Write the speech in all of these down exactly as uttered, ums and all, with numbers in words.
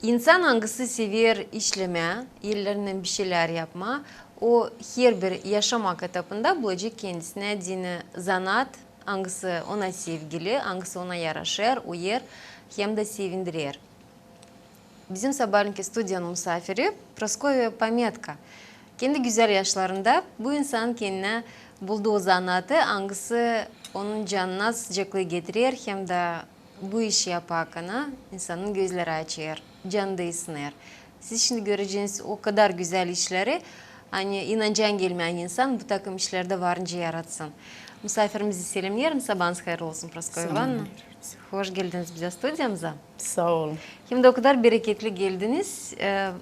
İnsan, angısı sever işlemää, ellerinnän bir şeylär yapmaa, o herbir yaşamak etapında bulacek kendisinä deyni zanaat, angısı ona sevgili, angısı ona yaraşêr, uyêr hem dä sevindirer. Bizim sabaalenki studiyanın musaafiri Proskovya Pametka. Kendi gözäl yaşlarında bu insan kendinä buldu o zanaatı, angısı onun canına sıcaklıı getirer hem dä bu işi yaparkan insanın gözleri açêr, canı da ısınêr. Siz şindi göreceniz o kadar gözäl işleri, ani inancan gelmää, ani insan bu takım işlerdä var nicä yaratsın. Musaafirimizi selemneerim, sabaanız hayırlı olsun, Proskovya İvannovna. Hoş geldiniz bizim studiyamıza. Saa olun. Hem dä o kadar bereketli geldiniz. E,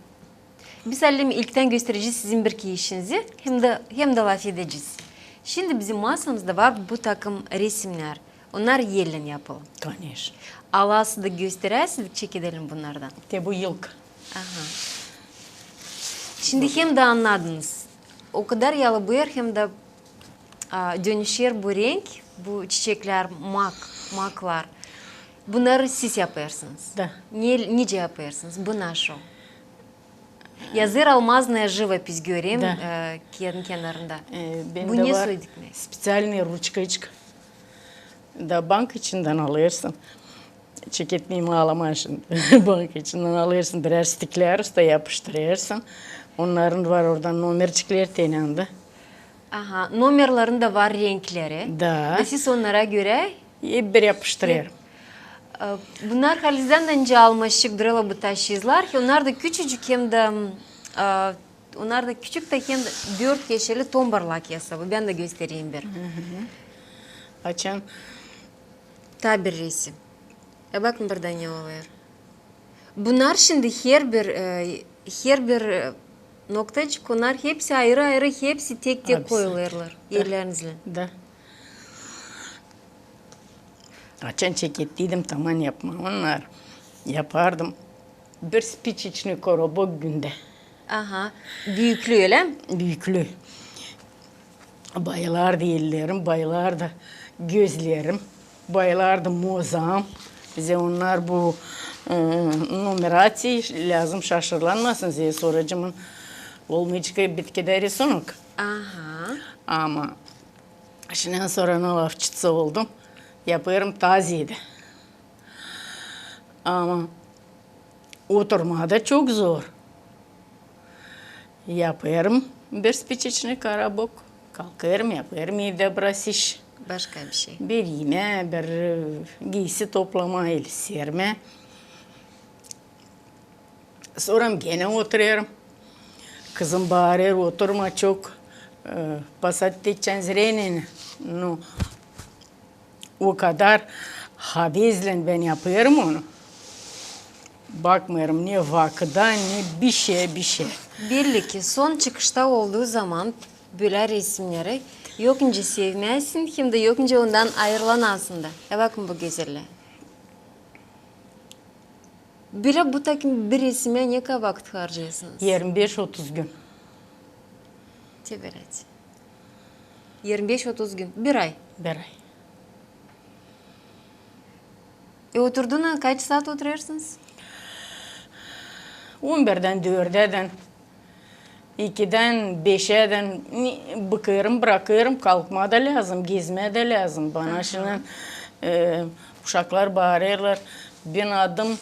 biz halizdän ilktän gösterecez sizin bir iki işinizi, hem dä, hem dä lafedecez. Şindi bizim masamızda var bu takım resimnär. Onnar ellän yapılı. Koneşno. Alasiz da gösteräsiz, çekedelim bunnardan. Te bu yılkı. Aha. Şindi hem dä annadınız. O kadar yalıbıyêr hem dä, a, dönüşer bu renk, bu çiçeklär, mak, maklar. Bunnarı siz yapêrsınız. Da. Ne, nicä yapêrsınız? Bu naşo? Yazêr almaznaya живопись, görerim, e, kiyadın kenarında. E, bu ne soy dikmää? Специальный ручкочка. Da bank içindän alêrsın. Çeketmeyim, alamam şindi. Bank içindän alêrsın, birär stiklär usta yapıştırêrsın. Onnarın var orada nomerçiklär tenändä. Aha, nomerlerin dä var renkleri. Da. Da siz onnara görä hep bir yapıştırêrım. E, bunnar halizdän dä nicä almaşık durêrlar bu taşıyıcılar. Onnar da küçücük hem dä, e, onnar da küçük dä hem dä dört keşeli tombarlak yasabı. Bän dä göstereyim bir. Açan. Taa bir resim. E, bakın burada ne olêr. Bunnar şindi herbir, e, herbir, e, noktacık, onnar hepsi ayırı-ayırı, hepsi tek-tek koyulêrlar ellerinizlän. Da. Açan çekettiydim, taman yapmaa onnar, yapardım bir спичечный коробок gündä. Aha. Büüklü, ölä mi? Büüklü. Bayılardı ellerim, bayılardı gözlerim, bayılardı mozam. Bizä onnar bu, e, numeraţiya lääzım şaşırlanmasın, zerä sonracıma olmayacek bitkidä risunok. Aha. Ama şindän sora ne lafçısı oldum, yapêrım taa zeedä. Ama oturmaa da çok zor. Yapêrım bir спичечный коробок, kalkêrım, yapêrım evdä biraz iş. Başka bir şey. Bir imää, bir, e, giysi toplamaa, el sermää. Sora genä oturêrım. Kızım baarêr, oturma çok, e, посадит зрение. Nu, o kadar havezlän bän yapêrım onu. Bakmêêrım ne vakıda, ne bişeyä, bişeyä. Belli ki, son çıkışta olduu zaman bölä resimneri yok nicä sevmäsin, hem dä yok nicä ondan ayırılanasın da. E, bakın bu gözellää. Bölä bu takim bir resimä ne kadar vakıt harcêêrsınız? Irmi beş otuz gün. Te bölä. Irmi beş otuz gün. Bir ay. Bir ay. E, oturduuna kaç saat oturêrsınız? On birdän dördädän, ikidän beşädän, ni-, bıkêrım, brakêrım, kalkmaa da lääzım, gezmää dä lääzım. Bana şindän, e, uşaklar baarêrlar, bin adım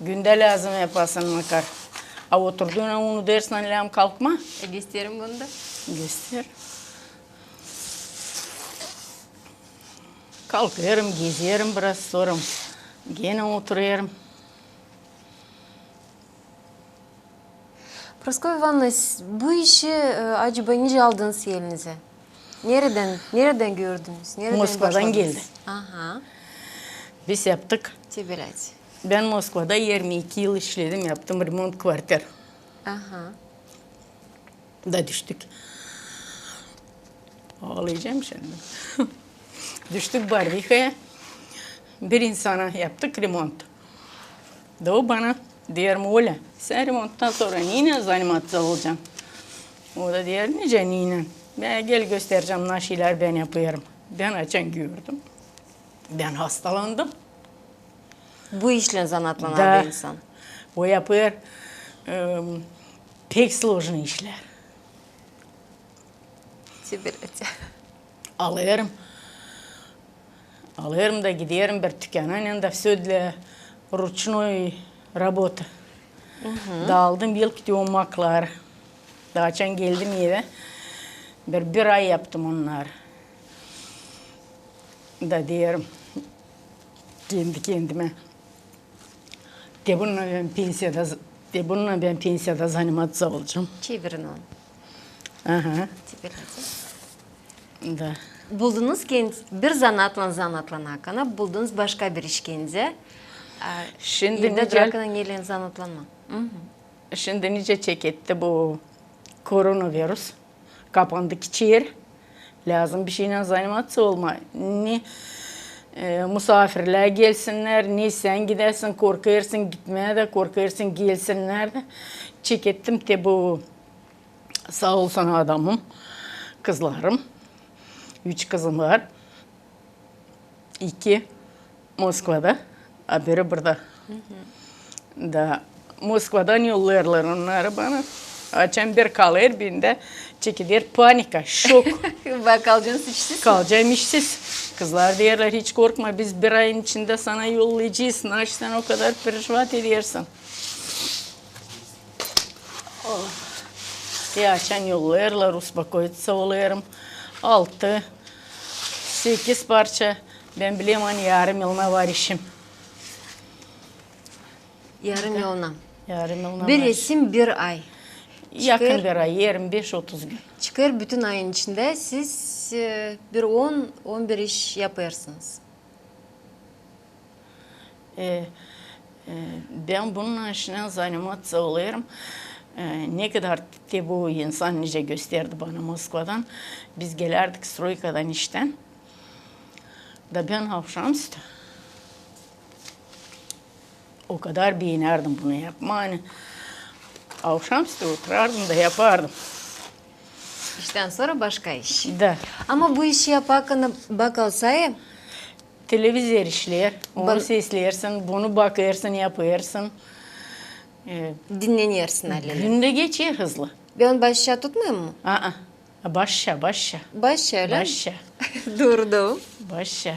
gündä lääzım yapasın, makar. A oturduuna unudêrsın, ani lääzım kalkmaa. E, gösterin bunu da. Göster. Kalkêrım, gezerim biraz, sora genä oturêrım. Proskovya İvanovna, s-, bu işi, e, acaba nicä aldınız elinizä? Neredän, neredän gördünüz? Neredän başladınız? Moskvadan geldi. Aha. Biz yaptık. Te bölä. Bän Moskvada irmi iki yıl işledim, yaptım remont kvartir. Aha. Da düştük. Aalayacam şindi. Düştük Barvihaya. Bir insana yaptık remont. Da o bana deer, Olä, sän remonttan sora neylän заниматься olacan? O da deer, nicä neylän? Bän gel gösterecäm, naşeylär bän yapêrım. Bän açan gördüm, bän hastalandım. Bu işlän zanaatlanardı insan. O yapêr, e, pek slojenıy işlär. Alêrım. Alêrım da giderim bir tükana, ne da всё для ручной работы. Da aldım ilk te o makları. Da açan geldim evä, bir, bir ay yaptım onnarı. Da deerim kendi kendimä, te bununnan bän pensiyada, te bununnan bän pensiyada заниматься olacam. Çevirin onu. Aha. Çevirin. Da. Buldunuz kendi bir zanaatlan zanaatlanakana, buldunuz başka bir iş kendizä. Şindi nicä, neylän zanaatlanmaa? Şindi nicä çeketti bu koronavirus. Kapandık içeri. Lääzım bişeynän заниматься olmaa. Ne, e, musaafirlär gelsinnär, ne sän gidäsin, korkêrsın gitmää dä, korkêrsın gelsinnär dä. Çekettim te bu, saa olsun adamım, kızlarım. Üç kızım var. İki Moskvada, a biri burada. Da Moskvadan yollêêrlar onnarı bana. Açan bir kalêr, bendä çekeder panika, şok. Kalacam işsiz. Kalacam işsiz. Kızlar deerlär, hiç korkma, biz bir ayın içindä sana yollayacez. Naşey sän o kadar переживать edersin? Te açan yollêêrlar, успокоиться olêrım. Altı, sekiz parça, bän bilerim, ani yarım yılına var işim. Yarım yılına. Yarım yılına var işim. Bir resim bir ay. Yakın bir ay, irmi beş otuz gün. Çıkêr bütün ayın içindä siz, e, bir on, on bir iş yapêrsınız. E, e, bän bununnan işlän заниматься olêrım. E, ne kadar te bu insan nicä gösterdi bana Moskvadan. Biz gelärdik stroykadan iştän. Da bän avşamüstü o kadar beenärdim bunu yapmaa, ani avşamüstü oturardım da yapardım. İştän sora başka iş. Da. Ama bu işi yaparkan bakalsayı, televizor işleer, onu sesleersin, bunu bakêrsın, yapêrsın. E, dinnänersin alelä. Gün dä geçer hızlı. Bän başa tutmayım mı? Aa, başa, başa. Başa, ölä mi? Başa. Durdum. Başa.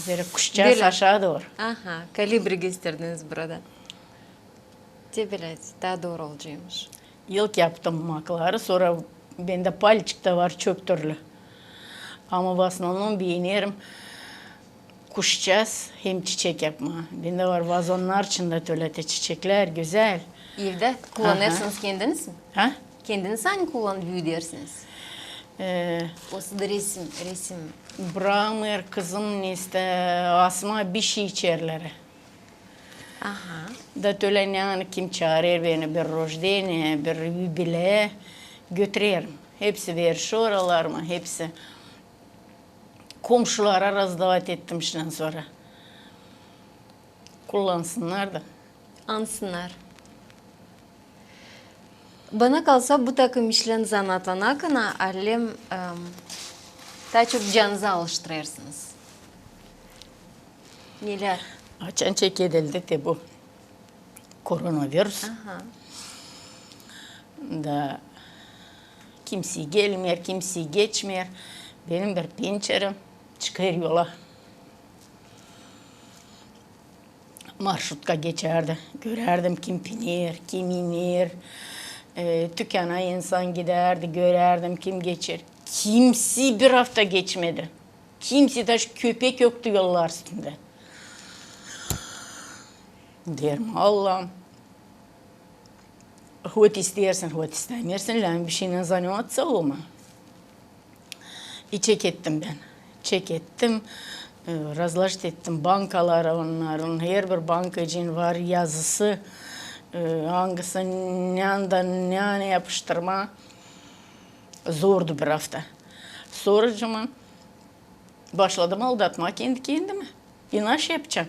Zerä kuşacez aşaa dooru. Aha, kalibri gösterdiniz burada. Te bilä, taa dooru olaceymış. İlk yaptım makları, sora bendä palçıkta var çok türlü. Ama в основном beenerim kuşacez hem çiçek yapmaa. Bendä var vazonnar içindä tölä te çiçeklär, gözäl. Evdä kullanêrsınız kendiniz mi? Ha? Kendiniz ani kullan-, büüdersiniz? E, osa da resim, resim. Brakmêêr kızım nesä asmaa bişey içerlerä. Aha. Da tölä, ani kim çaarêr beni bir рождение, bir юбилей, götürerim. Hepsi verişoralarımı, hepsi komşulara раздавать ettim iştän sora. Kullansınnar da. Ansınnar. Bana kalsa, bu takım işlän zanaatlanakana alem, em, taa çok canınızı alıştırêrsınız. Nelär? Açan çekedildi te bu koronavirus. Aha. Da kimsey gelmeer, kimsey geçmeer. Benim bir pençerim çıkêr yola. Marşrutka geçärdi. Görärdim, kim biner, kim iner. E, tükana insan gidärdi, görärdim, kim geçer. Kimsey bir afta geçmedi. Kimsey, daş köpek yoktu yollar üstündä. Deerim, Allahım. Hot isteersin, hot istämeersin, lääzım bişeynän заниматься olmaa. İ çekettim bän. Çekettim, e, разложить ettim bankalara onnarın. Herbir banka için var yazısı, e, angısı nändan nänä yapıştırmaa. Zordu bir afta. Soracıma başladım aldatmaa kendi kendimi. İnaş yapacam.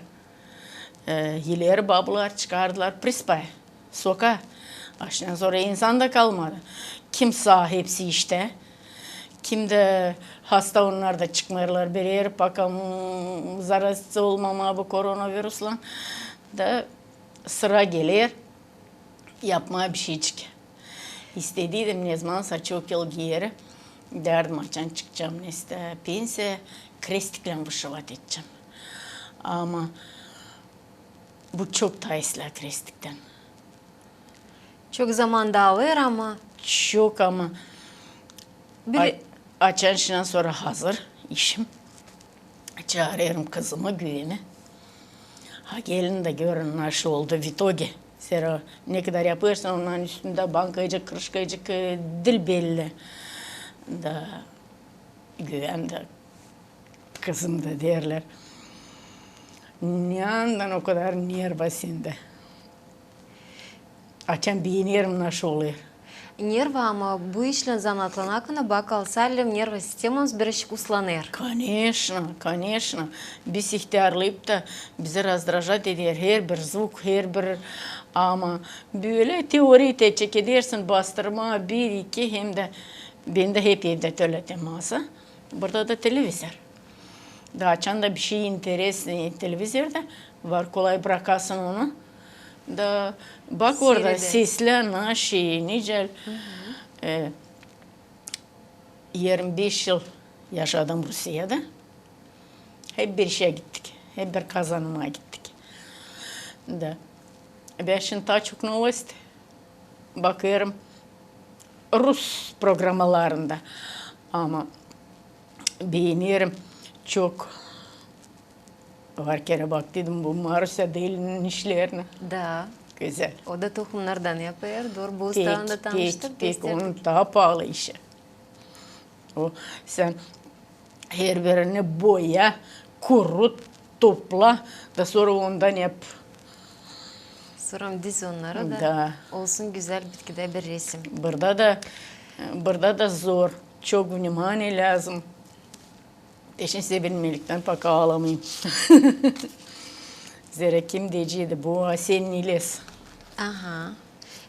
E, ileri babular çıkardılar prispä, sokaa. Aştan sora insan da kalmadı. Kim saa, hepsi iştä. Kim dä hasta, onnar da çıkmêêrlar. Birer pakam заразиться olmamaa bu koronaviruslan. Da sıra geler yapmaa bişeycik. İstediydim nezamansa çok yıl geeri, därdim, açan çıkacam neysä pensiya, krestiklän vışıvat edecäm. Ama bu çok taa islää krestiktän. Çok zaman da alêr ama. Çok ama. Bir a-, açan şindän sora hazır işim. Çaarêrım kızımı, Güveni. Ha, gelin dä görün, naşı oldu v itoge. Sera ne kadar yapêrsın, onnarın üstündä bankaycık, krışkaycık, e, diil belli. Da Güven dä, kızım da deerlär: ne andan o kadar nerva sendä? Açan beenerim, naşı olêr. Nerva, ama bu işlän zanaatlanarkan, bak, alsa lääzım nerva sistemamız birazçık uslanêr. Koneşno, koneşno. Biz ihtärlayıp ta bizi razdrajat eder herbir zvuk, herbir, ama bölä teoriya te çekedersin bastırmaa bir, iki, hem dä bendä hep evdä tölä te masa. Burada da televizor. Da açan da bişey interesno televizorda var, kolay brakasın onu. Da bak orada seslär, naşey, nicä. E, irmi beş yıl yaşadım Rusiyada. Hep bir işä gittik. Hep bir kazanmaa gittik. Da bän şindi taa çok novosti bakêrım rus programalarında. Ama beenerim çok. Var kerä baktıydım bu Marusa Delinin işlerinä. Da. Gözäl. O da tohumnardan yapêr, dooru, bu ustalan da tanıştık, pek, pek, gösterdik. Onu taa paalı işi. O, sän herbirini boya, kurut, topla, da sora ondan yap. Sora diz onnarı da olsun gözäl bitkidä bir resim. Burada da, burada da zor. Çok vnimanie lääzım. Deşin sevinmelikten poka aalamayım. Zerä kim deyeceydi, bu osenniy les. Aha.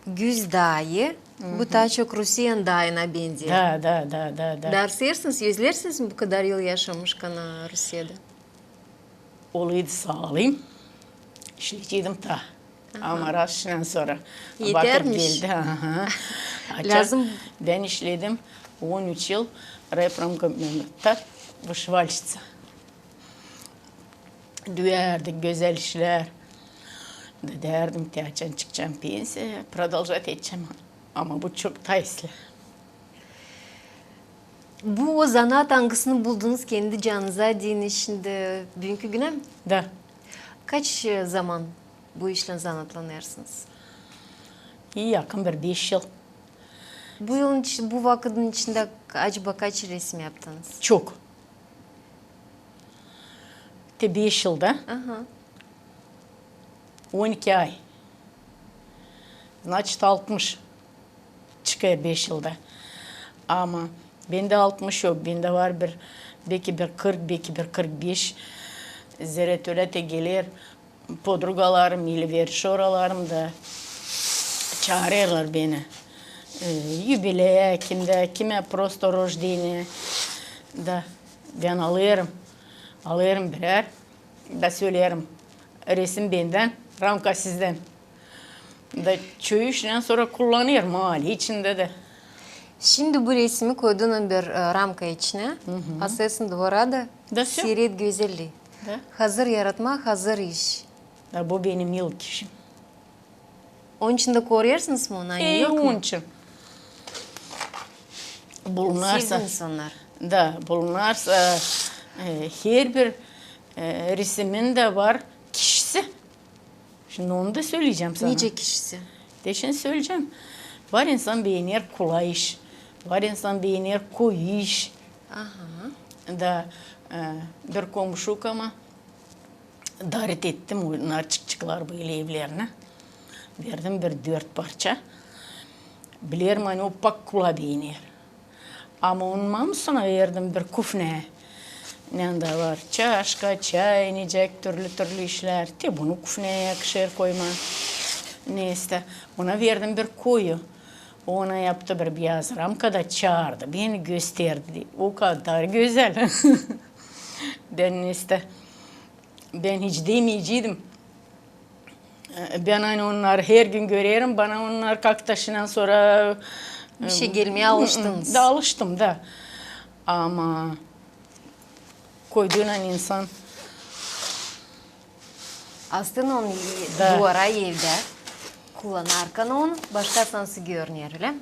Güz daayı. Bu taa çok Rusiyanın daayına benzeer. Da, da, da, da, da. Darsersiniz, özlersiniz mi bu kadar yıl yaşamışkan Rusiyada? Olaydı saalayım, işleyeceydim taa. Ama raz şindän sora vakıt geldi. Lääzım. Bän işledim on üç yıl rayproмкомбината, вышивальщица. Düärdik gözäl işlär. Da deerdim, te açan çıkacam pensiya, продолжать edecäm. Ama bu çok taa islää. Bu o zanaat, angısını buldunuz kendi canınıza deyni şindi, büünkü günä mi? Da. Kaç, e, zaman bu işlän zanaatlanêrsınız? İi yakın bir beş yıl. Bu yılın içi-, bu vakıdın içindä acaba kaç resim yaptınız? Çok. Te beş yılda. Aha. On iki ay. Значит, altmış çıkêr beş yılda. Ama bendä altmış yok, bendä var bir, beki bir kırk, beki bir kırk beş. Zerä tölä te geler podrugalarım ili verşoralarım da çaarêrlar beni. E, юбилея, kimdä, kimä просто рождение. Da bän alêrım, alêrım birär. Da söleerim, resim bendän, ramka sizdän. Da çoyu işlän sora kullanêrım, maale içindä dä. Şindi bu resimi koydun bir, e, ramka içinä, asêrsın duvara da, siiret gözälliyi. Da. Hazır yaratmaa, hazır iş. Da bu benim ilk işim. Onun için dä koruyêrsınız mı onu? E, yok mu? Onun için. Bulunarsa. Sevdiniz onnarı. Da, bulunarsa, e, herbir, e, resimin dä var kişisi. Şindi onu da söleyecäm sana. Nicä kişisi? Deşin söleyecäm. Var insan beener kolay iş, var insan beener koyu iş. Aha. Da, e, bir komşukama davet ettim, onnar çıkaceklar bölä evlerinä. Verdim bir dört parça. Bilerim, ani o pak kolay beener. Ama onun mamusuna verdim bir kufnä. Nendä var çaşka, çay, nicä türlü-türlü işlär. Te bunu kufnäyä yakışêr koymaa. Neysä. Ona verdim bir koyu. Ona yaptı bir beyaz ramka da çaardı beni, gösterdi. O kadar gözäl. Bän neysä. Bän hiç demeyeceydim. E, bän ani onnarı hergün görerim, bana onnar kak taşınan sora, e, bişey gelmää alıştınız. Da alıştım da. Ama koyduynan insan astın onu duvara evdä, kullanarkan onu, başka sansı görner, ölä mi?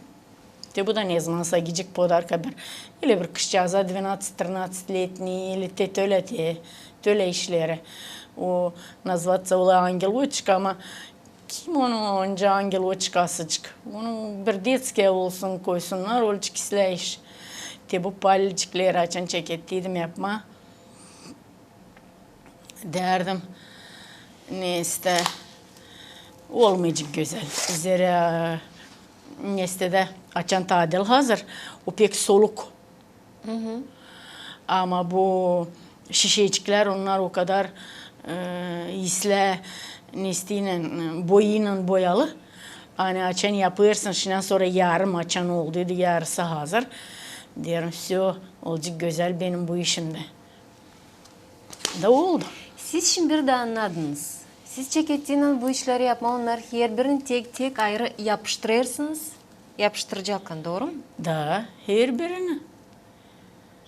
Te bu da nezamansa gidecek podarka bir, ili bir kızçaazı двенадцать-тринадцать летний, ili te tölä, te tölä işleri. O nazvatsa ola angeloçka, ama kim onu onca angeloçka asacek? Onu bir detskiyä olsun koysunnar, olacek islää iş. Te bu palicikleri açan çekettiydim yapmaa, därdim, neestää, olmayacek gözäl. Zerä neestää dä açan tadil hazır, o pek soluk. Ama bu şişeciklär, onnar o kadar, e, islää neestiynän, e, boyaynan boyalı. Ani açan yapêrsın, şindän sora yarım açan olduydu, yarısı hazır. Deerim, всё, olacek gözäl benim bu işimdä. Da oldu. Siz şindi bir dä annadınız. Siz çekettiynan bu işleri yapmaa, onnar herbirini tek-tek ayrı yapıştırêrsınız. Yapıştıracakkan, dooru mu? Da, herbirini.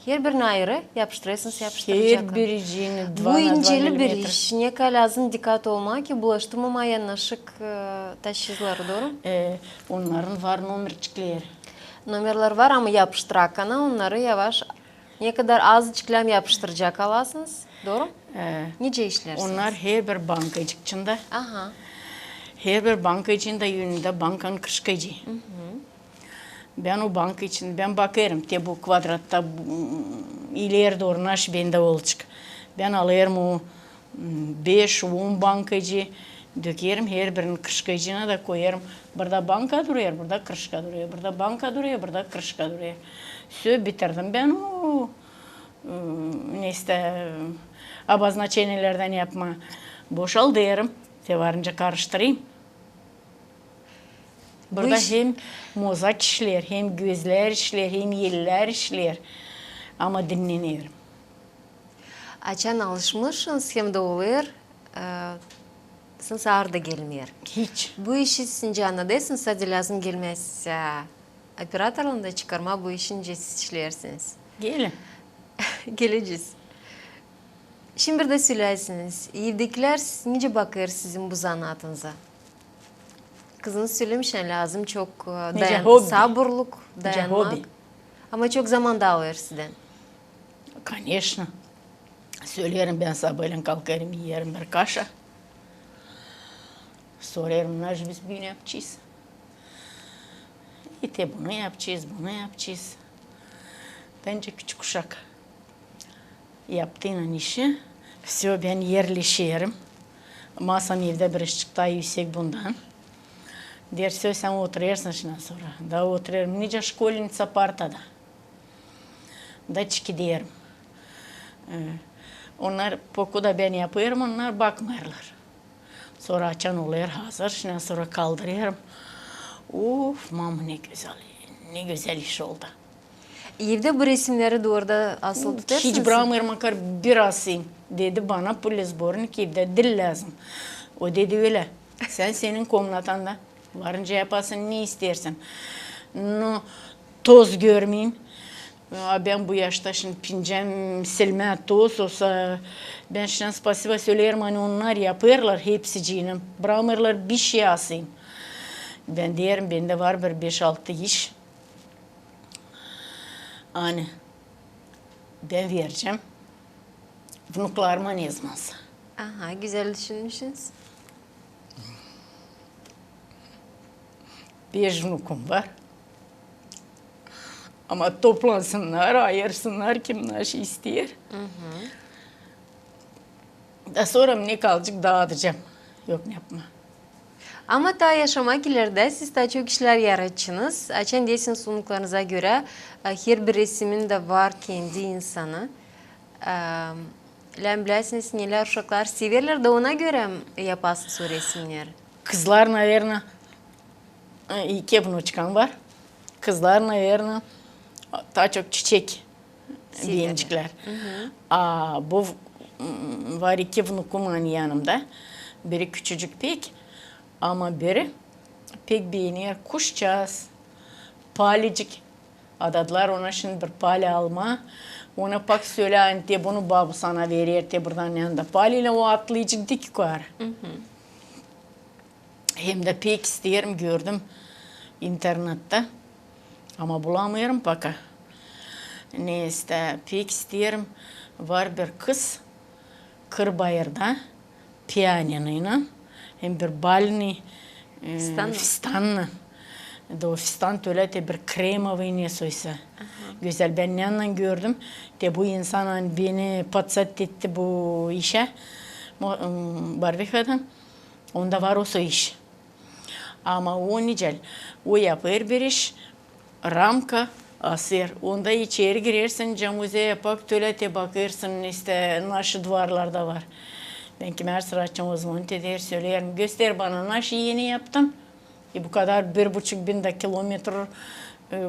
Herbirini ayrı yapıştırêrsınız, yapıştıracakkan. Her biricini bu inceli bir iş, ne kadar lääzım dikat olmaa, ki bulaştırmamaa yanaşık, e, taşıyıcıları, dooru mu? E, onnarın var nomerçikleri. Nomerleri var, ama yapıştırakkana onnarı yavaş Ne kadar azıcık lääzım yapıştıracak alasınız, dooru mu? E, nicä işlersiniz? Onnar herbir banka içindä. Aha. Herbir banka içindä, önündä bankanın krışkacıı. Bän o banka için, bän bakêrım, te bu kvadratta, bu, ileri dooru naş bendä olacek. Bän alêrım o beş, on bankacıı, dökerim herbirini krışkacıına da koyêrım. Burada banka durêr, burada krışka durêr, burada banka durêr, burada krışka durêr. Всё, bitirdim bän o, neestää, обозначениелerdän yapmaa. Boşaldêrım, te varınca karıştırayım. Burada hem mozak işleer, hem gözlär işleer, hem ellär işleer. Ama dinnenêrim. Açan alışmışsınız hem dä olêr, e, sınsı aarı da gelmeer. Hiç. Bu işi siz nicä annadêrsınız, sade lääzım gelmää, e, operatorluunda çıkarmaa bu işi, nicä siz işleersiniz. Gelin. Gelecez. Şindi bir dä söläsiniz, evdäkilär nicä bakêr sizin bu zanaatınıza? Kızınız sölämiş, ani lääzım çok, e, dayan-, saburluk, dayanmak. Ama çok zaman da alêr sizdän. Koneşno. Söleerim, bän sabaalän kalkêrım, iyerim bir kaşa. Sorêrım, naşey biz büün yapacez? İi, te bunu yapacez, bunu yapacez. Bän dä küçük uşak. Yaptıynan işi, всё, bän erleşerim. Masam evdä birazcık taa üüsek bundan. Deer, всё, sän oturêrsın şindän sora. Da oturêrım, nicä şkolnitsa partada. Da çekederim. E, onnar, pokuda bän yapêrım, onnar bakmêêrlar. Sora açan olêr hazır, şindän sora kaldırêrım. Uf, mama, ne gözäl, ne gözäl iş oldu. Evdä bu resimneri duvarda asılı tutêrsınız? Hiç brakmêêrım, makar bir asayım. Dedi, bana пылесборник evdä diil lääzım. O dedi, ölä. Sän senin komnatanda. Varınca yapasın, ne isteersin. No, toz görmeyim. A bän bu yaşta şindi pincäm silmää toz olsa, bän şindän spasiba söleerim, ani onnar yapêrlar hepsiciini. Brakmêêrlar bişey asayım. Bän deerim, bendä var bir beş-altı iş. Ani bän verecäm vnuklarıma nezamansa. Aha, gözäl düşünmüşsünüz. Beş vnukum var. Ama toplansınnar, ayırsınnar, kim naşey isteer. Da sora mı ne kalacek, daadacam. Yok ne yapmaa. Ama taa yaşamak ilerdä siz taa çok işlär yaratêrsınız. Açan deersiniz, vnuklarınıza görä, e, herbir resimin dä var kendi insanı. E, lääm bilesiniz, nelär uşaklar severlär da ona görä yapasınız o resimneri. Kızlar, наверно, e, iki vnuçkam var. Kızlar, наверно, taa çok çiçek beenecäklär. A bu v-, m, var iki vnukum ani yanımda. Biri küçücük pek, Ama biri pek beener kuşçaaz, palicik. Adadılar ona şindi bir pali almaa. Ona pak sölää, ani te bunu babu sana verer, te burdan yanında pali ile o atlayacek dik yukarı. Hem dä pek isteerim, gördüm internettä. Ama bulamêêrım poka. Neysä, pek isteerim, var bir kız Kırbayırda pianinoylan hem bir balnıy, e, fistannan. Fistannan. Da o fistan tölä te bir kremovıy, ne soysa. Gözäl, bän nännan gördüm. Te bu insan, ani beni podsadetti bu işä. Barvikadan. Onda var o soy iş. Ama o nicä, o yapêr bir iş, ramka asêr. Onda içeri girersin, nicä muzeyä, pak tölä te bakêrsın, neysä, naşı duvarlarda var. Bän kimär sıra açan, o zaman te deer, söleerim, göster bana, naşı eni yaptın. E, bu kadar bir buçuk bin dä kilometr, e,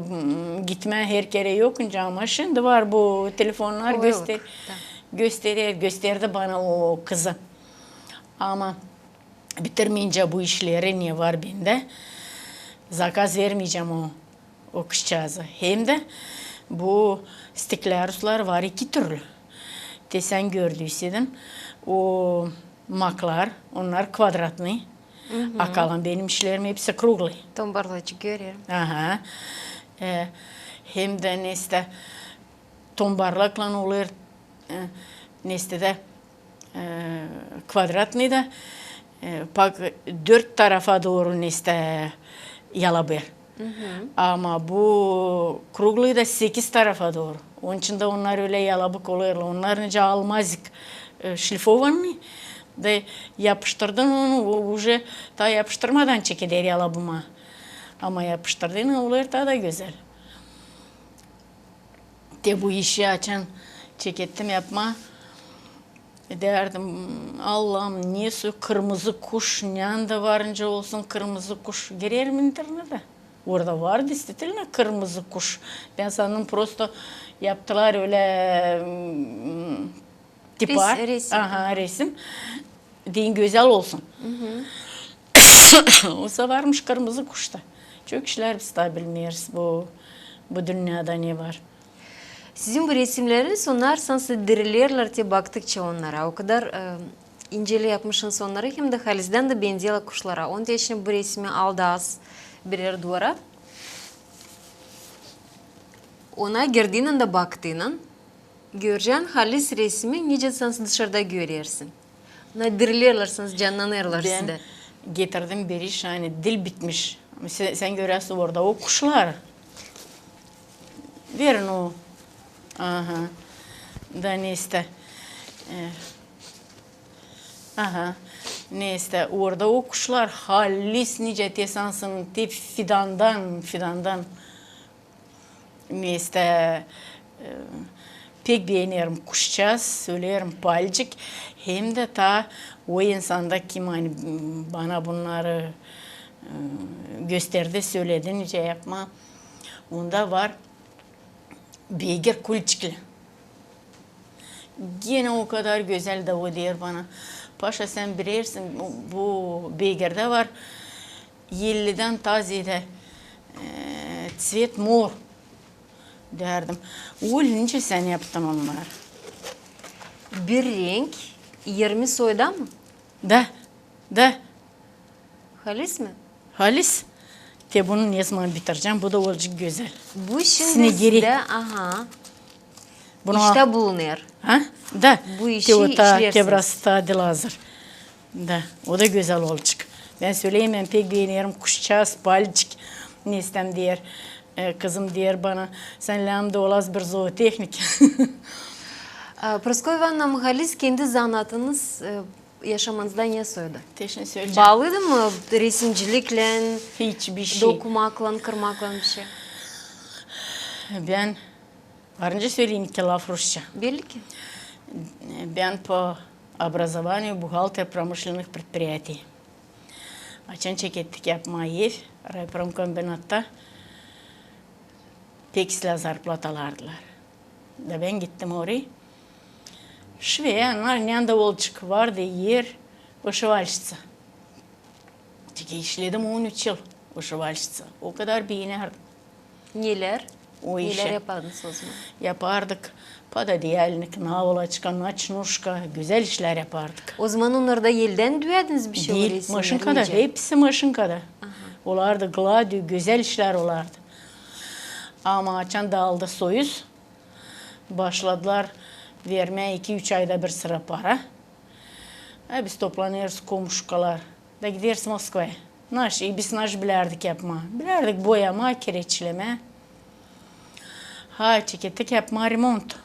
gitmää her kerä yok, nicä, ama şindi var bu telefonnar, gösterer, gösterdi bana o kızı. Ama bitirmeyincä bu işleri, ne var bendä, zakaz vermeyecäm o, o kuşçaazı. Hem dä bu stekläruslar var iki türlü. Te sän gördüysän, o maklar, onnar kvadratnıy, a kalan benim işlerim hepsi kruglıy. Tombarlacık görerim. Aha. E, hem dä neysä, tombarlaklan olêr, e, neysä dä, e, kvadratnıy da, e, pak dört tarafa dooru neysä yalabêr. Ama bu kruglıy da sekiz tarafa dooru. Onun için dä onnar ölä yalabık olêrlar. Onnar nicä almazık, e, şlifovannıy. Da yapıştırdın onu, o, uje taa yapıştırmadan çekeder yalabımaa. Ama yapıştırdın, olêr taa da gözäl. Te bu işi açan çekettim yapmaa, deerdim, Allahım, ne soy kırmızı kuş, nända var nicä olsun kırmızı kuş. Girerim internetä. Orada var, действительно, kırmızı kuş. Bän sandım, prosto yaptılar ölä, m, tipar. Resim. Aha, resim. Deyni gözäl olsun. Oysa varmış kırmızı kuş ta. Çok işlär biz taa bilmeeriz bu, bu dünnedä ne var. Sizin bu resimneriniz, onnar sansın dirilerlär te baktıkça onnara. O kadar, e, incä yapmışsınız onnarı, hem dä halizdän dä benzeerlär kuşlara. Onun için bu resmi al da az birer duvara. Ona girdiynän dä baktıynan, görecän halis resmi, nicä sansın dışarda görersin. Ona dirilerlär sansın, cannanêrlar sizdä. Bän getirdim bir iş, ani dil bitmiş. Sän, sän görersin orada o kuşlar. Verin o. Aha. Da neysä. E, aha. Neysä, orada o kuşlar halis nicä te sansın, te fidandan, fidandan. Neysä, e, pek beenerim kuşçaaz, söleerim, palicik. Hem dä taa o insanda, kim ani, m, bana bunnarı, e, gösterdi, söledi, nicä yapmaa. Onda var beygir kulçikli. Genä o kadar gözäl, da o deer bana, Paşa, sän bilersin, bu, bu beygirdä var ellidän taa zeedä, e, цвет mor. Deerdim, Olä, nicä sän yaptın onnarı? Bir renk, irmi soyda mı? Da, da. Halis mi? Halis. Te bunu ne zaman bitirecäm, bu da olacek gözäl. Bu şindi sizdä, aha. Bunu iştä bulunêr. Ha? Da. Bu işi işlersiniz. Te biraz taa dil hazır. Da. O da gözäl olacek. Bän söleyim, bän pek beenerim kuşçaaz, palicik. Neysä, deer, e, kızım deer bana, sän lääzım da olası bir zootehnik. A, Proskova İvannovna, halis kendi zanaatınız, e, yaşamanızda ne soydu? Teşni söleyecäm. Baalıydı mı resimciliklän, dokumaklan, kırmaklan bir şey? Hiç bir şey. Bän var nicä söleyim iki laf rusça. Belli ki. Bän по образованию бухгалтер промышленных предприятий. Açan çekettik yapmaa ev raypromkombinatta, pek islää zarplata alardılar. Da bän gittim orayı. Şvee, annar, nända olacek, vardı er, вышивальщица. Çünkü işledim on üç yıl вышивальщица. O kadar beenärdim. Neler? O Neler işi. Yapardınız o zaman? Yapardık. Пододеяльник, наволочка, ночнушка, gözäl işlär yapardık. O zaman onnarı da eldän düüärdiniz bir şey Diil, öyleyse, maşinkada, nicä? Hepsi maşinkada. Olardı gladyü, gözäl işlär olardı. Ama açan daaldı Soyuz, başladılar vermää iki-üç ayda bir sıra para. E, biz toplanêrız komuşkalar da gideriz Moskvaya. Naş, i biz naş bilärdik yapmaa. Bilärdik boyamaa, kireçlemää. Ha, çekettik yapmaa remont.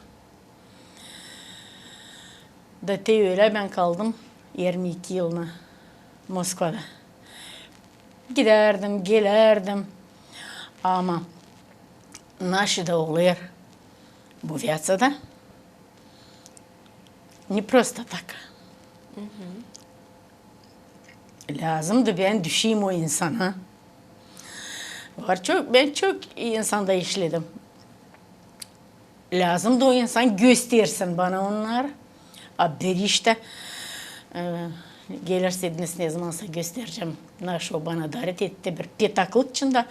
Da te ölä bän kaldım irmi iki yılını Moskvada. Gidärdim, gelärdim. Ama naşi da olêr bu viaţada. Не просто так. Lääzımdı bän düşeyim o insana. Var çok, bän çok insanda işledim. Lääzımdı o insan göstersin bana onnarı. A bir iş tä, e, gelersäydiniz, ne zamansa gösterecäm, naşo bana daret etti bir petaklık için dä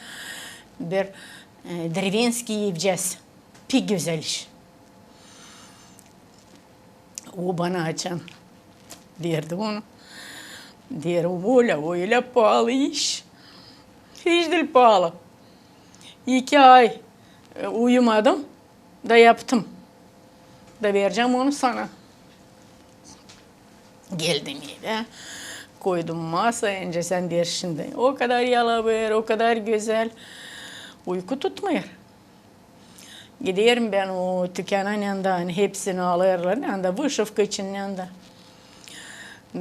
bir, e, деревенский evcääz. Pek gözäl iş. O bana açan verdi onu. Deer, Olä, o ölä paalı iş. Hiç diil paalı. İki ay, e, uyumadım da yaptım. Da verecäm onu sana. Geldim evä, koydum masaya, nicä sän deersin şindi. O kadar yalabır, o kadar gözäl. Uyku tutmêêr. Giderim bän o tükänä, neredä hepsini alêrlar, neredä вышивка için, neredä.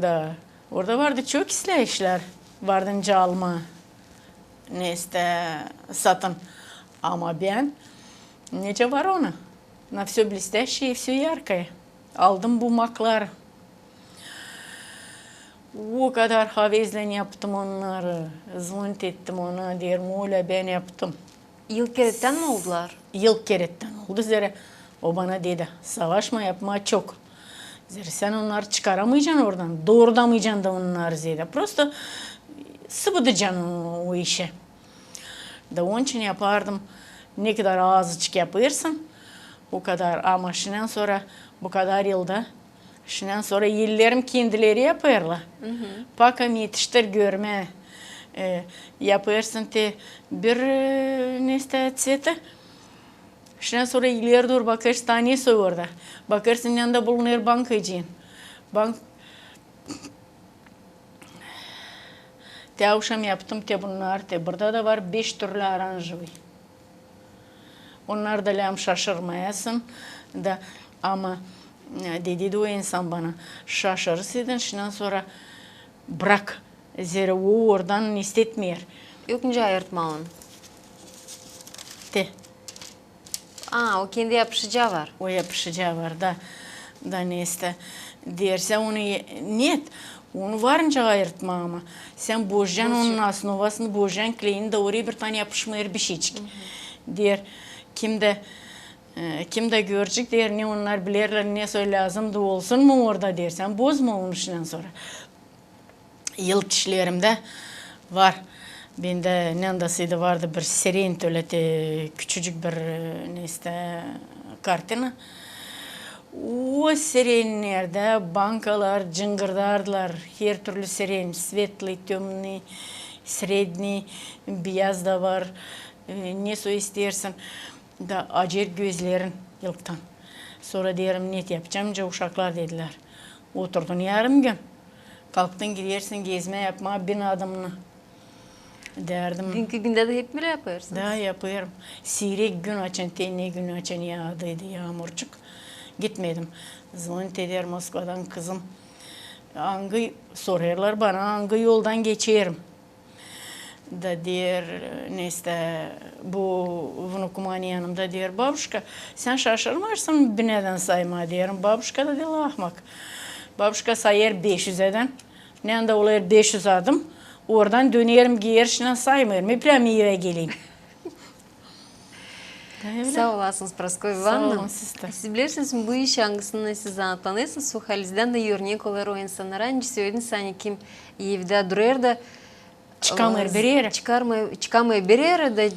Da orada vardı çok islää işlär, vardı nicä almaa, neestää satın. Ama bän, nicä var onu, на всё блестящее и всё яркое. Aldım bu maklar. O kadar havezlän yaptım onnarı. Zvonit ettim ona, deerim, Olä, bän yaptım. İlk kerettän mi oldular? İlk kerettän oldu, zerä o bana dedi, savaşma yapmaa çok. Zerä sän onnarı çıkaramaycan oradan, doorudamaycan da onnarı zerä. Prosto sıbıdacan o, o işi. Da onun için yapardım, ne kadar azıcık yapêrsın, o kadar, ama şindän sora bu kadar yılda Şindän sora ellerim kendileri yapêrlar. Пока etiştir görmää, e, yapêrsın te bir, e, neestää цветы. Şindän sora ileri dooru bakêrsın, taa ne soy orada. Bakêrsın, neredä bulunêr bankacıın. Bank Te avşam yaptım te bunnar, te burada da var beş türlü oranjevıy. Onnar da lääzım şaşırmayasın da, ama, e, dedi o insan bana, şaşırırsan, şindän sora brak, zerä o oradan neestetmeer. Yok nicä ayırtmaa onu? Te. A, o kendi yapışacaa var. O yapışacaa var, da. Da neestää. Deer, sän onu e-, net, onu var nicä ayırtmaa, ama sän bozacan onun osnovasını, bozacan kleyini, da oraya bir tane yapışmêêr bişeycik. Deer, kim dä, e, kim dä görecek, deer, ne onnar bilerlär, ne soy lääzım da olsun mu orada, deer, sän bozma onu şindän sora. İlk işlerimdä var. Bendä neredäsä vardı bir sireni, ölä te küçücük bir, e, neestää, kartina. O sirenilerdä bankalar cıngırdardılar, her türlü siren, светлый, тёмный, средний, biyaz da var, e, ne soy isteersin. Da acer gözlerin ilktän. Sora deerim, net yapacam, nicä uşaklar dedilär. Oturdun yarım gün. Kalktın, gidersin gezmää yapmaa bin adımını. Deerdim. Büünkü gündä dä hep bölä yapêrsınız? Da, yapêrım. Siirek gün, açan te ne gün, açan yaadıydı yaamurcuk. Gitmedim. Zvonit eder Moskvadan kızım. Angı, sorêrlar bana, angı yoldan geçerim. Da deer, neestää, bu vnukuma yanımda, deer, babuşka, sän şaşırmêêrsın mı binädän saymaa? Deerim, babuşka da diil ahmak. Babuşka sayêr beş üzädän. Neredä olêr beş üz adım, oradan dönerim, geeri şindän saymêêrım, iplää evä geleyim. Saa olasınız, Praskovya İvanovna. Saa olun, siz dä. Siz bilersiniz mi, bu iş, angısını siz zanaatlanêrsınız, o halizdän dä örnek olêr o insannara, nicä sölediniz, ani kim evdä durêr da Çıkamêêr bir erä. Çıkamêêr bir erä da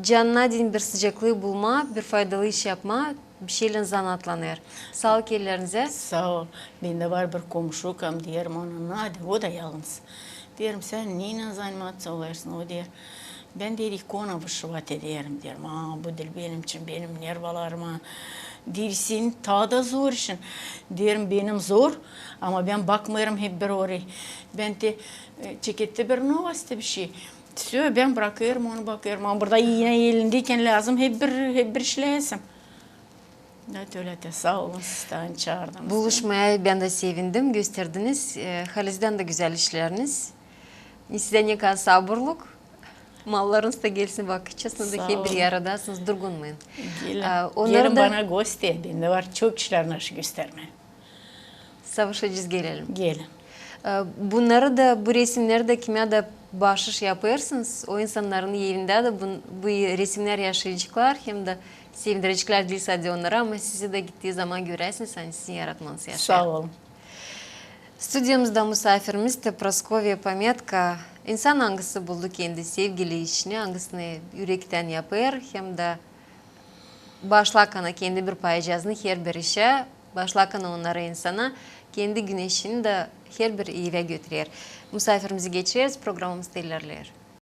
canına deyni bir sıcaklıı bulmaa, bir faydalı iş yapmaa, bir şeylän zanaatlanêr. Saalık ellerinizä. Saa ol. Bendä var bir komşukam, deerim ona, Nadä, o da yalnız. Deerim, sän neylän zanaatlanêrsın? O deer, bän, deer, ikona вышивать ederim, deerim. Aa, bu diil benim için, benim nervalarıma. Deer, senin taa da zor işin. Deerim, benim zor, ama bän bakmêêrım hep bir orayı. Bän te, e, çekettä bir novosti, bir şey. Всё, bän brakêrım, onu bakêrım. Ama burada iinä elindäkän lääzım hep bir, hep bir işleyäsem. Evet, ölä te, saa olun, siz dä ani çaardınız. Buluşmaa bän dä sevindim, gösterdiniz. E, halizdän dä gözäl işleriniz. Sizä ne kadar saburluk. Mallarınız da gelsin vakıtçasına da hep bir aradasınız, durgunmayın. Gelin. Gelin bana gosti, bendä var çok işlär naşı göstermää. Savaşacez, gelelim. Gelin. E, bunnarı da, bu resimneri dä kimä dä baaşış yapêrsınız, o insannarın evindä dä bu, bu resimnär yaşayaceklar, hem dä sevindireceklär diil sade onnarı, ama sizi dä gittii zaman göräsiniz, ani sizin yaratmanız yaşêêr. Saa olun. Studiyamızda musaafirimiz dä Praskovya Pometka, insan, angısı buldu kendi sevgili işini, angısını ürektän yapêr, hem dä baaşlamakana kendi bir paycaaznı herbir işä, baaşlamakana onnarı insana, kendi güneşini dä herbir evä götürer. Musaafirimizi geçireriz, programamız ilerleer.